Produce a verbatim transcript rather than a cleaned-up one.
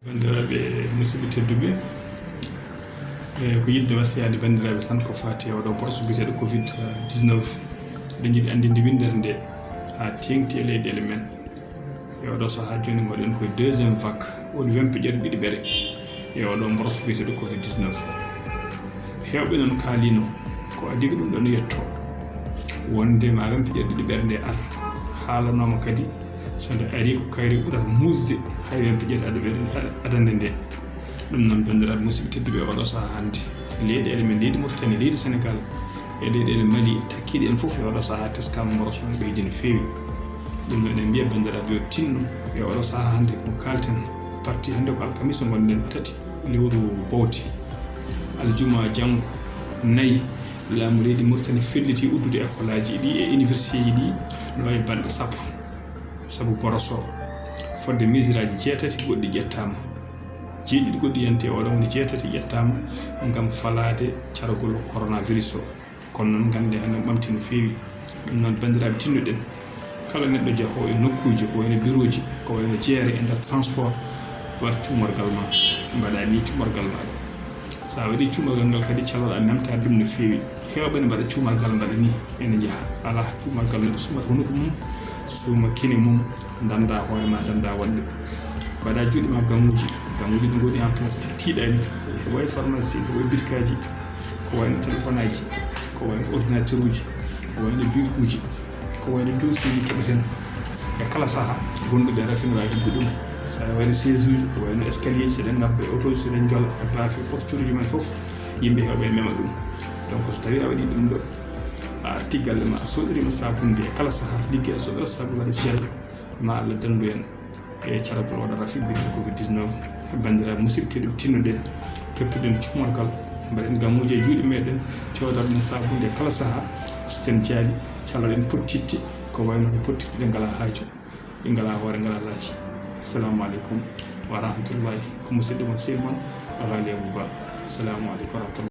Banndiraaɓe musidɓe tedduɓe, e ko yiɗde wassiyaade banndiraaɓe tan ko faati e oɗo brosse biyeteeɗo covid dix-neuf. Eɗen njiɗi anndinde winndere nde haa teeŋti e leyɗeele men. E oɗo sahaa jooni ngoɗen koye deuxième vague, woni wempe ƴeru ɗiɗiɓere e oɗo brosse biyeteeɗo covid dix-neuf. Heewɓe noon kaalino ko adii ko ɗum ɗoon yetto, wonde ma wempe ƴeru ɗiɗiɓere nde ar. Haalanooma kadi so nde arii ko kayre ɓurata muusde hay wempe ƴeru aɗaɓere-, aɗande nde. Ɗum noon, banndiraaɓe musidɓe tedduɓe, e oɗo sahaa hannde, leyɗeele men, leydi Mauritanie, leydi Sénégal, e leyɗeele Mali, takkiiɗe en fof e oɗo sahaa teskaama, mboros noon ɓeydi no feewi. Ɗum noon, eɗen mbiya banndiraaɓe yo tinno e oɗo sahaa hannde mo kaalten, parti hannde ko alkamisa ngonɗen tati lewru bowte. Aljuma janngo nayi, laamu leydi Mauritanie felliti uddude ekkolaaji ɗi e universitéji ɗi no wayi balɗe sappo. Sabu boroso fodde misiraaji jeetati goɗɗi ƴettaama. Jeeɗiɗi goɗɗi yanti e oɗo woni jeetati ƴettaama ngam falaade cargol coronavirus o. Kono noon, nganndi hannde ɓamti no feewi. Ɗum noon, banndiraaɓe, tinnuɗen, kala neɗɗo jahoowo e nokkuuji, ko wayno birooji, ko wayno jeere e nder transport, waɗ cuumorgal ma, mbaɗa ni cuumorgal maaɗa. So a waɗii cuumorgal ngal kadi, caloɗaa memtaade ɗum no feewi. Heewɓe ne mbaɗa cuumorgal, mbaɗa ni, ene njaha. Alaa, cuumorgal neɗɗo suumata hunuko mum, suuma kine mum, dannda hoore ma, dannda wonɓe. Mbaɗa juuɗe ma gamuuji, gamuuji ɗi ngoni en plastique tiiɗaani, ko wayi pharmacie, ko wayi bitikaaji, ko wayno téléphone aji, ko wayno ordinateur uji, ko wayno biikuuji, ko wayno dossier ji keɓeten e kala saha, wonɓe ɓe rafino wawi heɓde ɗum. So wayno chaise uji, ko wayno escalier ji, seɗen ngabba e otoji, seɗen jola e baafe, portiruji men fof, yimɓe heewɓe mema ɗum. Donc, so tawi a waɗi ɗum ɗo, a arti galle ma, a soɗirima sabunde e kala saha, ligge a soɗira sabunde waɗa gel, ma Allah dandu en e caragol waɗa rafi biri covid dix-neuf. Banndiraaɓe musidɓe tedduɓe, tinnude, toppiɗen cuumorgal, mbaɗen gamuuji e juuɗe meɗen, coodaɗen sabunde e kala saha, usten jaali, caloɗen pottitte, ko wayno ko pottitte ɗe ngala haaju, ɗe ngala hoore, ngala laaci. Assalamu aleykum wa rahmatullahi. Ko musidɗo mon, sehil mon, Ghali Abou Ba. Assalamu aleykum wa rahmatullahi.